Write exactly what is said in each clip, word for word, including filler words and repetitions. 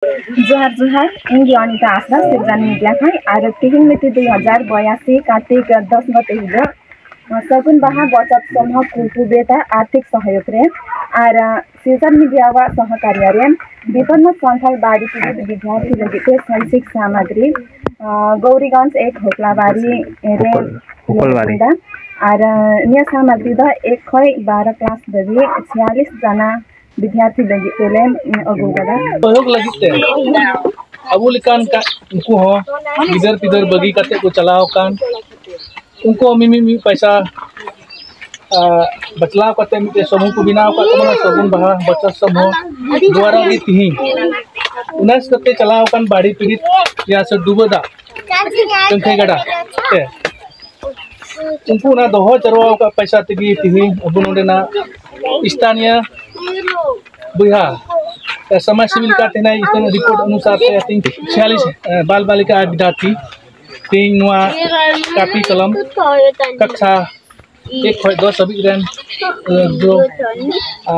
ᱡᱚᱦᱟᱨ ᱡᱚᱦᱟᱨ, ᱤᱧ ᱜᱮ ᱚᱱᱤᱛᱟ ᱟᱥᱨᱟ ᱥᱤᱨᱡᱟᱱ ᱢᱤᱰᱤᱭᱟ ᱠᱷᱚᱱ᱾ ᱟᱨ ᱛᱤᱦᱤᱧ ᱢᱤᱫᱴᱤᱡ ᱫᱩᱭ ᱦᱟᱡᱟᱨ ᱵᱚᱭᱟᱥᱤ ᱠᱟᱨᱛᱤᱠ ᱫᱚᱥ ᱜᱚᱛᱮ ᱦᱤᱞᱳᱜ ᱥᱟᱹᱜᱩᱱ ᱵᱟᱦᱟ ᱵᱚᱪᱚᱛ ᱥᱚᱢᱩᱦ ᱠᱩᱞᱯᱩᱵᱮᱛᱟ ᱟᱨᱛᱷᱤᱠ ᱥᱚᱦᱭᱳᱜᱽ ᱨᱮ ᱟᱨ ᱥᱤᱨᱡᱟᱱ ᱢᱤᱰᱤᱭᱟᱣᱟᱜ ᱥᱚᱦᱚᱠᱟᱨᱤᱭᱟ ᱨᱮ ᱵᱤᱯᱚᱱᱱᱚ ᱥᱟᱱᱛᱟᱲ ᱵᱟᱲᱤ ᱯᱤᱲᱤᱛ ᱵᱤᱫᱽᱭᱟᱨᱛᱷᱤ ᱞᱟᱹᱜᱤᱫ ᱛᱮ ᱥᱟᱭᱥᱤᱠ ᱥᱟᱢᱟᱜᱨᱤ ᱜᱳᱣᱨᱤᱜᱚᱸᱡᱽ ᱮᱠ ᱦᱳᱠᱞᱟᱵᱟᱨᱤ ᱨᱮ ᱦᱳᱠᱞᱵᱟᱨᱤ᱾ ᱟᱨ ᱱᱤᱭᱟᱹ ᱥᱟᱢᱟᱜᱨᱤ ᱫᱚ ᱮᱠ ᱠᱷᱚᱱ ᱵᱟᱨᱚ ᱠᱞᱟᱥ ᱫᱷᱟᱹᱵᱤᱡ ᱪᱷᱤᱭᱟᱞᱤᱥ ᱡᱟᱱᱟ ᱵᱤᱫᱽᱭᱟᱨᱛᱷᱤ ᱞᱟᱹᱜᱤᱫ ᱛᱮᱞᱮ ᱟᱹᱜᱩ ᱠᱟᱫᱟ᱾ ᱥᱚᱦᱭᱳᱜᱽ ᱞᱟᱹᱜᱤᱫ ᱛᱮ ᱟᱵᱚ ᱞᱮᱠᱟᱱ ᱠᱟ-, ᱩᱱᱠᱩ ᱦᱚᱸ ᱜᱤᱫᱟᱹᱨ ᱯᱤᱫᱟᱹᱨ ᱵᱟᱹᱜᱤ ᱠᱟᱛᱮ ᱠᱚ ᱪᱟᱞᱟᱣ ᱟᱠᱟᱱ, ᱩᱱᱠᱩ ᱦᱚᱸ ᱢᱤᱢᱤᱫ ᱢᱤᱫ ᱯᱚᱭᱥᱟ, ᱟ, ᱵᱟᱪᱞᱟᱣ ᱠᱟᱛᱮ ᱢᱤᱫᱴᱮᱡ ᱥᱚᱢᱩᱦ ᱠᱚ ᱵᱮᱱᱟᱣ ᱟᱠᱟᱫ ᱛᱟᱵᱚᱱᱟ, ᱥᱟᱹᱜᱩᱱ ᱵᱟᱦᱟ ᱵᱚᱪᱚᱛ ᱥᱚᱢᱩᱦ ᱫᱩᱣᱟᱨᱟ ᱜᱮ ᱛᱤᱦᱤᱧ ᱩᱱᱟᱹᱥ ᱠᱟᱛᱮ ᱪᱟᱞᱟᱣ ᱟᱠᱟᱱ ᱵᱟᱲᱤ ᱯᱤᱲᱤᱛ ᱭᱟ ᱥᱮ ᱰᱩᱵᱟᱹ ᱫᱟᱜ ᱠᱟᱹᱝᱠᱷᱟᱹᱭ ᱜᱟᱰᱟ ᱛᱮ ᱩᱱᱠᱩ ᱚᱱᱟ ᱫᱚᱦᱚ ᱡᱟᱨᱣᱟ ᱟᱠᱟᱫ ᱯᱚᱭᱥᱟ ᱛᱮᱜᱮ ᱛᱤᱦᱤᱧ ᱟᱵᱚ ᱱᱚᱰᱮᱱᱟᱜ ᱥᱛᱷᱟᱱᱤᱭᱟᱹ ᱵᱚᱭᱦᱟ, ᱥᱚᱢᱟᱡᱽ ᱥᱮᱵᱤ ᱞᱮᱠᱟᱛᱮ ᱦᱮᱱᱟᱭ, ᱨᱤᱯᱳᱨᱴ ᱚᱱᱩᱥᱟᱨ ᱛᱮ ᱛᱤᱦᱤᱧ ᱪᱷᱤᱭᱟᱞᱤᱥ, ᱮ, ᱵᱟᱞ ᱵᱟᱞᱤᱠᱟ ᱟᱨ ᱵᱤᱫᱽᱭᱟᱨᱛᱷᱤ ᱛᱤᱦᱤᱧ ᱱᱚᱣᱟ ᱠᱟᱹᱯᱤ ᱠᱚᱞᱚᱢ ᱠᱟᱠᱥᱟ ᱮᱠ ᱠᱷᱚᱱ ᱫᱚᱥ ᱦᱟᱹᱵᱤᱡ ᱨᱮᱱ, ᱮ, ᱫᱚ, ᱟ,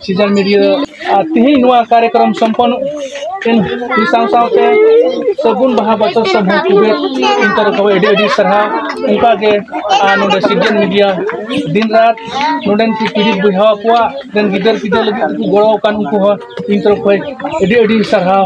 ᱥᱤᱡᱟᱱ ᱢᱤᱰᱤᱭᱟ ᱟᱨ ᱛᱤᱦᱤᱧ ᱱᱚᱣᱟ ᱠᱟᱨᱭᱚᱠᱨᱚᱢ ᱥᱚᱢᱯᱚᱱᱱᱚ ᱮᱱ ᱥᱟᱶ ᱥᱟᱶᱛᱮ ᱥᱟᱹᱜᱩᱱ ᱵᱟᱦᱟ ᱵᱚᱪᱷᱚᱨ ᱥᱟᱹᱜᱩᱱ ᱠᱩᱵᱮᱨ ᱤᱧ ᱛᱚᱨᱚᱯ ᱠᱷᱚᱱ ᱟᱹᱰᱤ ᱟᱹᱰᱤ ᱥᱟᱨᱦᱟᱣ᱾ ᱚᱱᱠᱟᱜᱮ ᱟᱨ ᱱᱚᱰᱮ ᱥᱤᱨᱡᱚᱱ ᱢᱤᱰᱤᱭᱟ ᱫᱤᱱ ᱨᱟᱛ ᱱᱚᱰᱮᱱ ᱠᱚ ᱯᱤᱲᱤᱛ ᱵᱚᱭᱦᱟ ᱠᱚᱣᱟᱜ ᱨᱮᱱ ᱜᱤᱫᱟᱹᱨ ᱯᱤᱫᱟᱹᱨ ᱞᱟᱹᱜᱤᱫ ᱠᱚ ᱜᱚᱲᱚ ᱟᱠᱟᱱ ᱩᱱᱠᱩ ᱦᱚᱸ ᱤᱧ ᱛᱚᱨᱚᱯ ᱠᱷᱚᱱ ᱟᱹᱰᱤ ᱟᱹᱰᱤ ᱥᱟᱨᱦᱟᱣ᱾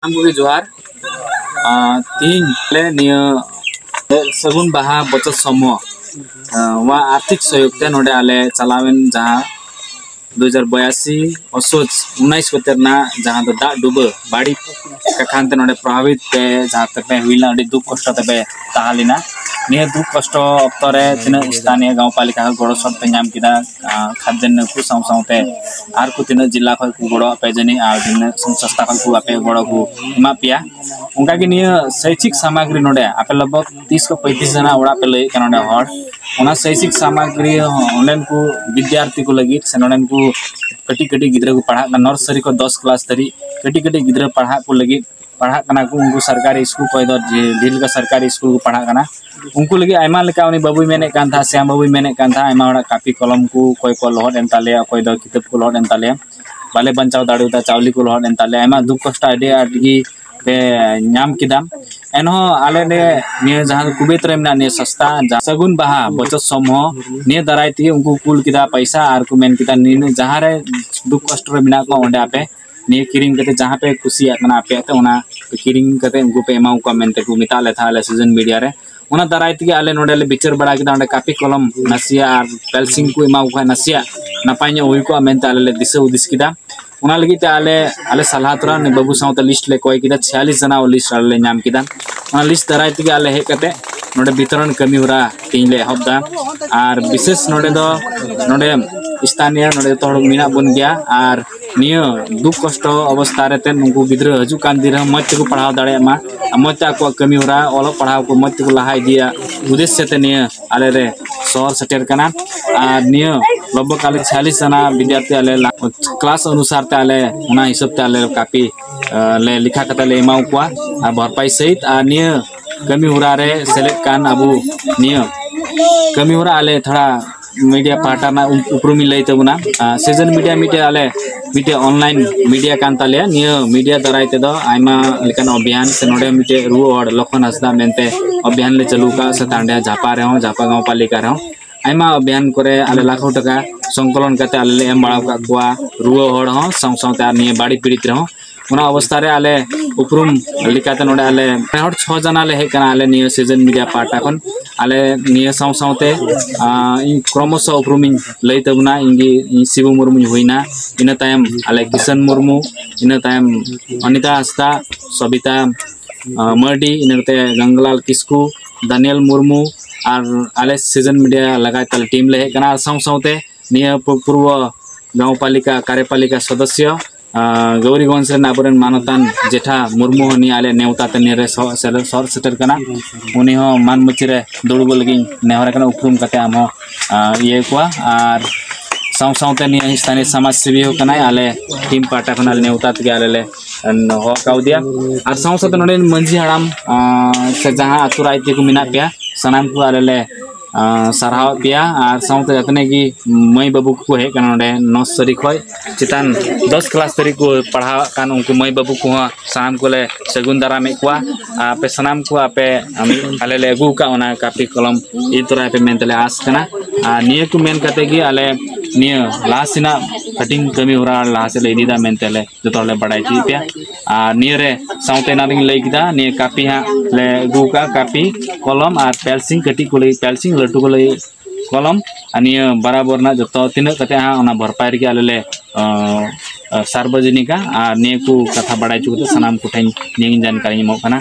ᱥᱟᱱᱟᱢ ᱠᱚᱜᱮ ᱡᱚᱦᱟᱨ᱾ ᱟᱨ ᱛᱤᱦᱤᱧ ᱟᱞᱮ ᱱᱤᱭᱟᱹ ᱥᱟᱹᱜᱩᱱ ᱵᱟᱦᱟ ᱵᱚᱪᱚᱛ ᱥᱚᱢᱚ, ᱟᱨ ᱱᱚᱣᱟ ᱟᱨᱛᱷᱤᱠ ᱥᱚᱦᱭᱳᱜᱽ ᱛᱮ ᱱᱚᱰᱮ ᱟᱞᱮ ᱪᱟᱞᱟᱣᱮᱱ ᱡᱟᱦᱟᱸ ᱫᱩ ᱦᱟᱡᱟᱨ ᱵᱟᱭᱟᱥᱤ ᱚᱥᱚᱡ ᱩᱱᱟᱭᱤᱥ ᱠᱚᱛᱮ ᱨᱮᱱᱟᱜ ᱡᱟᱦᱟᱸ ᱫᱚ ᱫᱟᱜ ᱰᱩᱵᱟᱹ ᱵᱟᱹᱲᱤᱡ ᱠᱟᱠᱷᱟᱱ ᱛᱮ ᱱᱚᱰᱮ ᱯᱨᱚᱵᱷᱟᱵᱤᱛ ᱯᱮ ᱡᱟᱦᱟᱸ ᱛᱮᱯᱮ ᱦᱩᱭ ᱞᱮᱱᱟ, ᱟᱹᱰᱤ ᱫᱩᱠ ᱠᱚᱥᱴᱚ ᱛᱮᱯᱮ ᱛᱟᱦᱮᱸ ᱞᱮᱱᱟ᱾ ᱱᱤᱭᱟᱹ ᱫᱩᱠ ᱠᱚᱥᱴᱚ ᱚᱠᱛᱚ ᱨᱮ ᱛᱤᱱᱟᱹᱜ ᱥᱛᱷᱟᱱᱤᱭᱚ ᱜᱟᱶᱯᱟᱞᱤᱠᱟ ᱦᱚᱸ ᱜᱚᱲᱚ ᱥᱚᱯ ᱯᱮ ᱧᱟᱢ ᱠᱮᱫᱟ, ᱟᱨ ᱠᱷᱟᱫᱽᱭᱟᱱᱱᱚ ᱠᱚ ᱥᱟᱶ ᱥᱟᱶᱛᱮ ᱟᱨ ᱠᱚ ᱛᱤᱱᱟᱹᱜ ᱡᱮᱞᱟ ᱠᱷᱚᱱ ᱠᱚ ᱜᱚᱲᱚ ᱟᱯᱮ ᱡᱟᱹᱱᱤᱡ, ᱟᱨ ᱛᱤᱱᱟᱹᱜ ᱥᱚᱝᱥᱛᱷᱟ ᱠᱷᱚᱱ ᱠᱚ ᱟᱯᱮ ᱜᱚᱲᱚ ᱠᱚ ᱮᱢᱟ ᱯᱮᱭᱟ᱾ ᱚᱱᱠᱟᱜᱮ ᱱᱤᱭᱟᱹ ᱥᱚᱭᱪᱤᱠ ᱥᱟᱢᱟᱜᱨᱤ ᱱᱚᱰᱮ ᱟᱯᱮ ᱞᱚᱜᱵᱷᱚᱜᱽ ᱛᱤᱥ ᱠᱷᱚᱱ ᱯᱚᱸᱭᱛᱨᱤᱥ ᱡᱚᱱᱟ ᱚᱲᱟᱜ ᱯᱮ ᱞᱟᱹᱭᱮᱫ ᱠᱟᱱᱟ ᱱᱚᱰᱮ ᱦᱚᱲ, ᱚᱱᱟ ᱥᱚᱭᱪᱤᱠ ᱥᱟᱢᱟᱜᱨᱤ ᱦᱚᱸ ᱚᱸᱰᱮᱱ ᱠᱚ ᱵᱤᱫᱽᱭᱟᱨᱛᱷᱤ ᱠᱚ ᱞᱟᱹᱜᱤᱫ ᱥᱮ ᱱᱚᱰᱮᱱ ᱠᱚ ᱠᱟᱹᱴᱤᱡ ᱠᱟᱹᱴᱤᱡ ᱜᱤᱫᱽᱨᱟᱹ ᱠᱚ ᱯᱟᱲᱦᱟᱜ ᱠᱟᱱᱟ, ᱱᱟᱨᱥᱟᱨᱤ ᱠᱷᱚᱱ ᱫᱚᱥ ᱠᱞᱟᱥ ᱫᱷᱟᱹᱨᱤᱡ ᱠᱟᱹᱴᱤᱡ ᱠᱟᱹᱴᱤᱡ ᱜᱤᱫᱽᱨᱟᱹ ᱯᱟᱲᱦᱟᱜ ᱠᱚ ᱞᱟᱹᱜᱤᱫ ᱯᱟᱲᱦᱟᱜ ᱠᱟᱱᱟ ᱠᱚ, ᱩᱱᱠᱩ ᱥᱚᱨᱠᱟᱨᱤ ᱥᱠᱩᱞ, ᱚᱠᱚᱭ ᱫᱚ ᱰᱷᱮᱨ ᱞᱮᱠᱟ ᱥᱚᱨᱠᱟᱨᱤ ᱥᱠᱩᱞ ᱠᱚ ᱯᱟᱲᱦᱟᱜ ᱠᱟᱱᱟ, ᱩᱱᱠᱩ ᱞᱟᱹᱜᱤᱫ ᱟᱭᱢᱟ ᱞᱮᱠᱟ ᱩᱱᱤ ᱵᱟᱹᱵᱩᱭ ᱢᱮᱱᱮᱫ ᱠᱟᱱ ᱛᱟᱦᱮᱸᱫ, ᱥᱮᱭᱟᱢ ᱵᱟᱹᱵᱩᱭ ᱢᱮᱱᱮᱫ ᱠᱟᱱ ᱛᱟᱦᱮᱸᱫ, ᱟᱭᱢᱟ ᱦᱚᱲᱟᱜ ᱠᱟᱹᱯᱤ ᱠᱚᱞᱚᱢ ᱠᱚ ᱚᱠᱚᱭ ᱠᱚ ᱞᱚᱦᱚᱫ ᱮᱱ ᱛᱟᱞᱮᱭᱟ, ᱚᱠᱚᱭ ᱫᱚ ᱠᱤᱛᱟᱹᱵ ᱠᱚ ᱞᱚᱦᱚᱫ ᱮᱱ ᱛᱟᱞᱮᱭᱟ, ᱵᱟᱞᱮ ᱵᱟᱧᱪᱟᱣ ᱫᱟᱲᱮᱭᱟᱫᱟ, ᱪᱟᱣᱞᱮ ᱠᱚ ᱞᱚᱦᱚᱫ ᱮᱱ ᱛᱟᱞᱮᱭᱟ, ᱟᱭᱢᱟ ᱫᱩᱠ ᱠᱚᱥᱴᱚ ᱟᱹᱰᱤ ᱟᱸᱴ ᱜᱮ ᱯᱮ ᱧᱟᱢ ᱠᱮᱫᱟ᱾ ᱮᱱᱦᱚᱸ ᱟᱞᱮ ᱱᱤᱭᱟᱹ ᱡᱟᱦᱟᱸ ᱠᱩᱵᱮᱛ ᱨᱮ ᱢᱮᱱᱟᱜ ᱱᱤᱭᱟᱹ ᱥᱚᱥᱛᱟ ᱡᱟ-, ᱥᱟᱹᱜᱩᱱ ᱵᱟᱦᱟ ᱵᱚᱪᱚᱛ ᱥᱚᱢᱩᱦᱚ, ᱱᱤᱭᱟᱹ ᱫᱟᱨᱟᱭ ᱛᱮᱜᱮ ᱩᱱᱠᱩ ᱠᱩᱞ ᱠᱮᱫᱟ ᱯᱚᱭᱥᱟ ᱟᱨ ᱠᱚ ᱢᱮᱱ ᱠᱮᱫᱟ, ᱱᱤᱱᱟᱹᱜ ᱡᱟᱦᱟᱸ ᱨᱮ ᱫᱩᱠ ᱠᱚᱥᱴᱚ ᱨᱮ ᱢᱮᱱᱟᱜ ᱠᱚᱣᱟ ᱚᱸᱰᱮ ᱟᱯᱮ ᱱᱤᱭᱟᱹ ᱠᱤᱨᱤᱧ ᱠᱟᱛᱮ ᱡᱟᱦᱟᱸ ᱯᱮ ᱠᱩᱥᱤᱭᱟᱜ ᱠᱟᱱᱟ ᱟᱯᱮᱭᱟᱜ ᱛᱮ, ᱚᱱᱟ ᱯᱮ ᱠᱤᱨᱤᱧ ᱠᱟᱛᱮ ᱩᱱᱠᱩ ᱯᱮ ᱮᱢᱟ ᱠᱚᱣᱟ ᱢᱮᱱᱛᱮ ᱠᱚ ᱢᱮᱛᱟᱜ ᱞᱮ ᱛᱟᱦᱮᱸ ᱟᱞᱮ ᱥᱳᱥᱟᱞ ᱢᱤᱰᱤᱭᱟ ᱨᱮ᱾ ᱚᱱᱟ ᱫᱟᱨᱟᱭ ᱛᱮᱜᱮ ᱟᱞᱮ ᱱᱚᱰᱮ ᱞᱮ ᱵᱤᱪᱟᱹᱨ ᱵᱟᱲᱟ ᱠᱮᱫᱟ, ᱚᱸᱰᱮ ᱠᱟᱹᱯᱤ ᱠᱚᱞᱚᱢ ᱱᱟᱥᱮᱭᱟᱜ ᱟᱨ ᱯᱮᱱᱥᱤᱞ ᱠᱚ ᱮᱢᱟ ᱠᱚ ᱠᱷᱟᱱ ᱱᱟᱥᱮᱭᱟᱜ ᱱᱟᱯᱟᱭ ᱧᱚᱜ ᱦᱩᱭ ᱠᱚᱜᱼᱟ ᱢᱮᱱᱛᱮ ᱟᱞᱮ ᱞᱮ ᱫᱤᱥᱟᱹ ᱦᱩᱫᱤᱥ ᱠᱮᱫᱟ᱾ ᱚᱱᱟ ᱞᱟᱹᱜᱤᱫ ᱛᱮ ᱟᱞᱮ, ᱟᱞᱮ ᱥᱟᱞᱦᱟ ᱛᱚᱨᱟ ᱱᱩᱭ ᱵᱟᱹᱵᱩ ᱥᱟᱶᱛᱮ ᱞᱤᱥᱴ ᱞᱮ ᱠᱚᱭ ᱠᱮᱫᱟ, ᱪᱷᱤᱭᱟᱞᱤᱥ ᱡᱚᱱᱟ ᱞᱤᱥᱴ ᱟᱞᱮ ᱞᱮ ᱧᱟᱢ ᱠᱮᱫᱟ᱾ ᱚᱱᱟ ᱞᱤᱥᱴ ᱫᱟᱨᱟᱭ ᱛᱮᱜᱮ ᱟᱞᱮ ᱦᱮᱡ ᱠᱟᱛᱮ ᱱᱚᱰᱮ ᱵᱤᱛᱚᱨᱚᱱ ᱠᱟᱹᱢᱤ ᱦᱚᱨᱟ ᱛᱮᱦᱮᱧ ᱞᱮ ᱮᱦᱚᱵ ᱮᱫᱟ᱾ ᱟᱨ ᱵᱤᱥᱮᱥ ᱱᱚᱰᱮ ᱫᱚ, ᱱᱚᱰᱮ ᱥᱛᱷᱟᱱᱤᱭᱚ ᱱᱚᱰᱮ ᱡᱚᱛᱚ ᱦᱚᱲ ᱢᱮᱱᱟᱜ ᱵᱚᱱ ᱜᱮᱭᱟ᱾ ᱟᱨ ᱱᱤᱭᱟᱹ ᱫᱩᱠ ᱠᱚᱥᱴᱚ ᱚᱵᱚᱥᱛᱟ ᱨᱮ ᱛᱮ ᱱᱩᱠᱩ ᱜᱤᱫᱽᱨᱟᱹ ᱦᱤᱡᱩᱜ ᱠᱟᱱ ᱫᱤᱱ ᱨᱮᱦᱚᱸ ᱢᱚᱡᱽ ᱛᱮᱠᱚ ᱯᱟᱲᱦᱟᱣ ᱫᱟᱲᱮᱭᱟᱜ ᱢᱟ ᱟᱨ ᱢᱚᱡᱽ ᱛᱮ ᱟᱠᱚᱣᱟᱜ ᱠᱟᱹᱢᱤ ᱦᱚᱨᱟ, ᱚᱞᱚᱜ ᱯᱟᱲᱦᱟᱣ ᱠᱚ ᱢᱚᱡᱽ ᱛᱮᱠᱚ ᱞᱟᱦᱟ ᱤᱫᱤᱭᱟ, ᱩᱫᱮᱥᱥᱚ ᱛᱮ ᱱᱤᱭᱟᱹ ᱟᱞᱮ ᱞᱮ ᱥᱚᱦᱚᱨ ᱥᱮᱴᱮᱨ ᱠᱟᱱᱟ᱾ ᱟᱨ ᱱᱤᱭᱟᱹ ᱞᱚᱜᱽ ᱵᱷᱚᱜᱽ ᱟᱞᱮ ᱪᱷᱤᱭᱟᱞᱤᱥ ᱡᱚᱱᱟ ᱵᱤᱫᱽᱭᱟᱨᱛᱷᱤ ᱟᱞᱮ ᱞᱟ-, ᱠᱞᱟᱥ ᱚᱱᱩᱥᱟᱨ ᱛᱮ ᱟᱞᱮ ᱚᱱᱟ ᱦᱤᱥᱟᱹᱵ ᱛᱮ ᱟᱞᱮ ᱠᱟᱹᱯᱤ, ᱟᱸ, ᱞᱮ ᱞᱮᱠᱷᱟ ᱠᱟᱛᱮ ᱞᱮ ᱮᱢᱟ ᱠᱚᱣᱟ᱾ ᱟᱨ ᱵᱷᱚᱨᱯᱟᱭ ᱥᱟᱹᱦᱤᱛ ᱟᱨ ᱱᱤᱭᱟᱹ ᱠᱟᱹᱢᱤ ᱦᱚᱨᱟ ᱨᱮ ᱥᱮᱞᱮᱫ ᱠᱟᱱ ᱟᱵᱚ ᱱᱤᱭᱟᱹ ᱠᱟᱹᱢᱤ ᱦᱚᱨᱟ ᱟᱞᱮ ᱛᱷᱚᱲᱟ ᱢᱤᱰᱤᱭᱟ ᱯᱟᱦᱴᱟ ᱨᱮᱱᱟᱜ ᱩᱯ-, ᱩᱯᱨᱩᱢᱤᱧ ᱞᱟᱹᱭ ᱛᱟᱵᱚᱱᱟ᱾ ᱟᱨ ᱥᱤᱡᱚᱱ ᱢᱤᱰᱤᱭᱟ ᱢᱤᱫᱴᱮᱡ ᱟᱞᱮ ᱢᱤᱫᱴᱮᱡ ᱚᱱᱞᱟᱭᱤᱱ ᱢᱤᱰᱤᱭᱟ ᱠᱟᱱ ᱛᱟᱞᱮᱭᱟ᱾ ᱱᱤᱭᱟᱹ ᱢᱤᱰᱤᱭᱟ ᱫᱟᱨᱟᱭ ᱛᱮᱫᱚ ᱟᱭᱢᱟ ᱞᱮᱠᱟᱱ ᱚᱵᱷᱤᱭᱟᱱ ᱥᱮ ᱱᱚᱰᱮ ᱢᱤᱫᱴᱮᱡ ᱨᱩᱣᱟᱹ ᱦᱚᱲ ᱞᱚᱠᱷᱚᱱ ᱦᱟᱸᱥᱫᱟ ᱢᱮᱱᱛᱮ ᱚᱵᱷᱤᱭᱟᱱ ᱞᱮ ᱪᱟᱹᱞᱩ ᱟᱠᱟᱫᱼᱟ, ᱥᱮ ᱛᱟᱸᱰᱮ ᱡᱷᱟᱯᱟ ᱨᱮᱦᱚᱸ, ᱡᱷᱟᱯᱟ ᱜᱟᱶ ᱯᱟᱞᱤᱠᱟ ᱨᱮᱦᱚᱸ ᱟᱭᱢᱟ ᱚᱵᱷᱤᱭᱟᱱ ᱠᱚᱨᱮ ᱟᱞᱮ ᱞᱟᱠᱷᱚ ᱴᱟᱠᱟ ᱥᱚᱝᱠᱚᱞᱚᱱ ᱠᱟᱛᱮ ᱟᱞᱮ ᱞᱮ ᱮᱢ ᱵᱟᱲᱟ ᱟᱠᱟᱫ ᱠᱚᱣᱟ ᱨᱩᱣᱟᱹ ᱦᱚᱲ ᱦᱚᱸ, ᱥᱟᱶ ᱥᱟᱶᱛᱮ ᱟᱨ ᱱᱤᱭᱟᱹ ᱵᱟᱹᱲᱤᱡ ᱯᱤᱲᱤᱛ ᱨᱮᱦᱚᱸ᱾ ᱚᱱᱟ ᱚᱵᱚᱥᱛᱷᱟ ᱨᱮ ᱟᱞᱮ ᱩᱯᱨᱩᱢ ᱞᱮᱠᱟᱛᱮ ᱱᱚᱰᱮ ᱟᱞᱮ ᱯᱮ ᱦᱚᱲ ᱪᱷᱚ ᱡᱚᱱᱟ ᱞᱮ ᱦᱮᱡ ᱠᱟᱱᱟ ᱟᱞᱮ ᱱᱤᱭᱟᱹ ᱥᱤᱡᱚᱱ ᱢᱤᱰᱤᱭᱟ ᱯᱟᱦᱴᱟ ᱠᱷᱚᱱ᱾ ᱟᱞᱮ ᱱᱤᱭᱟᱹ ᱥᱟᱶ ᱥᱟᱶᱛᱮ, ᱟᱸ, ᱤᱧ ᱠᱨᱚᱢᱚᱥᱚ ᱩᱯᱨᱩᱢᱤᱧ ᱞᱟᱹᱭ ᱛᱟᱵᱚᱱᱟ, ᱤᱧ ᱜᱮ, ᱤᱧ ᱥᱤᱵᱩ ᱢᱩᱨᱢᱩᱧ ᱦᱩᱭᱱᱟ, ᱤᱱᱟᱹ ᱛᱟᱭᱚᱢ ᱟᱞᱮ ᱠᱤᱥᱟᱱ ᱢᱩᱨᱢᱩ, ᱤᱱᱟᱹ ᱛᱟᱭᱚᱢ ᱚᱱᱤᱛᱟ ᱦᱟᱸᱥᱫᱟ, ᱥᱚᱵᱤᱛᱟ, ᱟᱸ, ᱢᱟᱨᱰᱤ, ᱤᱱᱟᱹ ᱠᱟᱛᱮ ᱜᱟᱝᱜᱟᱞᱟᱞ ᱠᱤᱥᱠᱩ, ᱫᱟᱱᱤᱭᱮᱞ ᱢᱩᱨᱢᱩ, ᱟᱨ ᱟᱞᱮ ᱥᱤᱡᱚᱱ ᱢᱤᱰᱤᱭᱟ ᱞᱟᱜᱟᱭ ᱛᱟᱞᱮ ᱴᱤᱢ ᱞᱮ ᱦᱮᱡ ᱠᱟᱱᱟ᱾ ᱟᱨ ᱥᱟᱶ ᱥᱟᱶᱛᱮ ᱱᱤᱭᱟᱹ ᱯᱩ-, ᱯᱩᱨᱵᱚ ᱜᱟᱶᱯᱟᱞᱤᱠᱟ ᱠᱟᱨᱭᱚᱯᱟᱞᱤᱠᱟ ᱥᱚᱫᱚᱥᱭᱚ, ᱟᱸ, ᱜᱟᱣᱨᱤᱜᱚᱸᱡᱽ ᱨᱮᱱ ᱟᱵᱚᱨᱮᱱ ᱢᱟᱱᱚᱛᱟᱱ ᱡᱮᱴᱷᱟ ᱢᱩᱨᱢᱩ ᱦᱚᱸ ᱱᱤᱭᱟᱹ ᱟᱞᱮ ᱱᱮᱣᱛᱟ ᱛᱮ ᱱᱤᱭᱟᱹ ᱨᱮ ᱥᱚᱦᱚᱨ ᱥᱮᱴᱮᱨ, ᱥᱚᱦᱚᱨ ᱥᱮᱴᱮᱨ ᱠᱟᱱᱟ᱾ ᱩᱱᱤ ᱦᱚᱸ ᱢᱟᱱ ᱢᱟᱹᱪᱤ ᱨᱮ ᱫᱩᱲᱩᱵᱚᱜ ᱞᱟᱹᱜᱤᱫ ᱤᱧ ᱱᱮᱦᱚᱨ ᱠᱟᱱᱟ, ᱩᱯᱨᱩᱢ ᱠᱟᱛᱮ ᱟᱢ ᱦᱚᱸ, ᱟᱸ, ᱤᱭᱟᱹ ᱠᱚᱣᱟ᱾ ᱟᱨ ᱥᱟᱶ ᱥᱟᱶᱛᱮ ᱱᱤᱭᱟᱹ ᱥᱛᱷᱟᱱᱤᱭᱚ ᱥᱚᱢᱟᱡᱽ ᱥᱮᱵᱤ ᱦᱚᱸ ᱠᱟᱱᱟᱭ, ᱟᱞᱮ ᱴᱤᱢ ᱯᱟᱦᱴᱟ ᱠᱷᱚᱱ ᱟᱞᱮ ᱱᱮᱣᱛᱟ ᱛᱮᱜᱮ ᱟᱞᱮ ᱞᱮ ᱦᱚᱦᱚ ᱠᱟᱣᱫᱮᱭᱟ᱾ ᱟᱨ ᱥᱟᱶ ᱥᱟᱶᱛᱮ ᱱᱚᱰᱮ ᱢᱟᱹᱡᱷᱤ ᱦᱟᱲᱟᱢ, ᱟᱸ, ᱥᱮ ᱡᱟᱦᱟᱸ ᱟᱹᱛᱩ ᱨᱟᱡᱽ ᱛᱮᱠᱚ ᱢᱮᱱᱟᱜ ᱯᱮᱭᱟ, ᱥᱟᱱᱟᱢ ᱠᱚ ᱟᱞᱮ ᱞᱮ, ᱟᱸ, ᱥᱟᱨᱦᱟᱣᱮᱫ ᱯᱮᱭᱟ᱾ ᱟᱨ ᱥᱟᱶᱛᱮ ᱡᱟᱛᱱᱮ ᱜᱮ ᱢᱟᱹᱭ ᱵᱟᱹᱵᱩ ᱠᱚᱠᱚ ᱦᱮᱡ ᱠᱟᱱᱟ ᱱᱚᱰᱮ ᱱᱚᱨᱥᱟᱨᱤ ᱠᱷᱚᱡ ᱪᱮᱛᱟᱱ ᱫᱚᱥ ᱠᱞᱟᱥ ᱫᱷᱟᱹᱨᱤᱡ ᱠᱚ ᱯᱟᱲᱦᱟᱣᱟᱜ ᱠᱟᱱ ᱩᱱᱠᱩ ᱢᱟᱹᱭ ᱵᱟᱹᱵᱩ ᱠᱚᱦᱚᱸ ᱥᱟᱱᱟᱢ ᱠᱚᱞᱮ ᱥᱟᱹᱜᱩᱱ ᱫᱟᱨᱟᱢᱮᱫ ᱠᱚᱣᱟ᱾ ᱟᱨ ᱟᱯᱮ ᱥᱟᱱᱟᱢ ᱠᱚ ᱟᱯᱮ ᱟᱞᱮ ᱞᱮ ᱟᱹᱜᱩ ᱟᱠᱟᱫ ᱚᱱᱟ ᱠᱟᱹᱯᱤ ᱠᱚᱞᱚᱢ ᱤᱫᱤ ᱛᱚᱨᱟᱭ ᱯᱮ ᱢᱮᱱᱛᱮ ᱞᱮ ᱟᱥ ᱠᱟᱱᱟ᱾ ᱟᱨ ᱱᱤᱭᱟᱹ ᱠᱚ ᱢᱮᱱ ᱠᱟᱛᱮ ᱜᱮ ᱟᱞᱮ ᱱᱤᱭᱟᱹ ᱞᱟᱦᱟ ᱥᱮᱱᱟᱜ ᱠᱟᱹᱴᱤᱡ ᱠᱟᱹᱢᱤ ᱦᱚᱨᱟ ᱞᱟᱦᱟ ᱥᱮᱫ ᱞᱮ ᱤᱫᱤᱭᱮᱫᱟ ᱢᱮᱱᱛᱮ ᱞᱮ ᱡᱚᱛᱚ ᱦᱚᱲ ᱞᱮ ᱵᱟᱰᱟᱭ ᱦᱚᱪᱚᱭᱮᱫ ᱯᱮᱭᱟ᱾ ᱟᱨ ᱱᱤᱭᱟᱹ ᱨᱮ ᱥᱟᱶᱛᱮ ᱮᱱᱟᱝ ᱨᱤᱧ ᱞᱟᱹᱭ ᱠᱮᱫᱟ, ᱱᱤᱭᱟᱹ ᱠᱟᱹᱯᱤ ᱦᱟᱸᱜ ᱞᱮ ᱟᱹᱜᱩ ᱟᱠᱟᱫᱼᱟ, ᱠᱟᱹᱯᱤ ᱠᱚᱞᱚᱢ ᱟᱨ ᱯᱮᱱᱥᱤᱞ, ᱠᱟᱹᱴᱤᱡ ᱠᱚ ᱞᱟᱹᱜᱤᱫ ᱯᱮᱱᱥᱤᱞ, ᱞᱟᱹᱴᱩ ᱠᱚ ᱞᱟᱹᱜᱤᱫ ᱠᱚᱞᱚᱢ᱾ ᱟᱨ ᱱᱤᱭᱟᱹ ᱵᱟᱨᱟᱵᱚᱨ ᱨᱮᱱᱟᱜ ᱡᱚᱛᱚ ᱛᱤᱱᱟᱹᱜ ᱠᱟᱛᱮ ᱦᱟᱸᱜ ᱚᱱᱟ ᱵᱷᱚᱨᱯᱟᱭ ᱨᱮᱜᱮ ᱟᱞᱮ ᱞᱮ, ᱟᱸ, ᱥᱟᱨᱵᱚᱡᱚᱱᱤᱠᱟ᱾ ᱟᱨ ᱱᱤᱭᱟᱹ ᱠᱚ ᱠᱟᱛᱷᱟ ᱵᱟᱰᱟᱭ ᱦᱚᱪᱚ ᱠᱟᱛᱮ ᱥᱟᱱᱟᱢ ᱠᱚᱴᱷᱮᱱ ᱱᱤᱭᱟᱹ ᱡᱟᱱᱠᱟᱨᱤᱧ ᱮᱢᱚᱜ ᱠᱟᱱᱟ᱾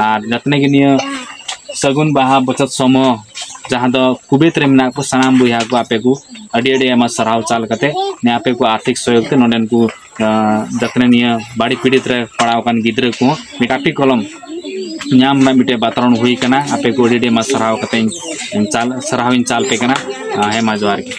ᱟᱨ ᱡᱟᱛᱱᱮ ᱜᱮ ᱱᱤᱭᱟᱹ ᱥᱟᱹᱜᱩᱱ ᱵᱟᱦᱟ ᱵᱚᱪᱚᱛ ᱥᱚᱢᱚ ᱡᱟᱦᱟᱸ ᱫᱚ ᱠᱩᱵᱮᱛ ᱨᱮ ᱢᱮᱱᱟᱜ ᱠᱚ ᱥᱟᱱᱟᱢ ᱵᱚᱭᱦᱟ ᱠᱚ ᱟᱯᱮ ᱠᱚ ᱟᱹᱰᱤ ᱟᱹᱰᱤ ᱟᱭᱢᱟ ᱥᱟᱨᱦᱟᱣ ᱪᱟᱞ ᱠᱟᱛᱮ ᱱᱤᱭᱟᱹ ᱟᱯᱮ ᱠᱚ ᱟᱨᱛᱷᱤᱠ ᱥᱚᱦᱭᱳᱜᱽ ᱛᱮ ᱱᱚᱰᱮᱱ ᱠᱚ, ᱟᱸ, ᱡᱟᱛᱱᱮ ᱱᱤᱭᱟᱹ ᱵᱟᱹᱲᱤᱡ ᱯᱤᱲᱤᱛ ᱨᱮ ᱯᱟᱲᱟᱣ ᱟᱠᱟᱱ ᱜᱤᱫᱽᱨᱟᱹ ᱠᱚ ᱢᱤᱫ ᱠᱟᱹᱯᱤ ᱠᱚᱞᱚᱢ ᱧᱟᱢ ᱨᱮᱱᱟᱜ ᱢᱤᱫᱴᱮᱡ ᱵᱟᱛᱨᱚᱱ ᱦᱩᱭ ᱠᱟᱱᱟ᱾ ᱟᱯᱮ ᱠᱚ ᱟᱹᱰᱤ ᱟᱹᱰᱤ ᱟᱭᱢᱟ ᱥᱟᱨᱦᱟᱣ ᱠᱟᱛᱮ ᱤᱧ, ᱤᱧ ᱪᱟᱞ, ᱥᱟᱨᱦᱟᱣ ᱤᱧ ᱪᱟᱞ ᱯᱮ ᱠᱟᱱᱟ᱾ ᱟᱸ, ᱦᱮᱸ ᱢᱟ ᱡᱚᱦᱟᱨ ᱜᱮ᱾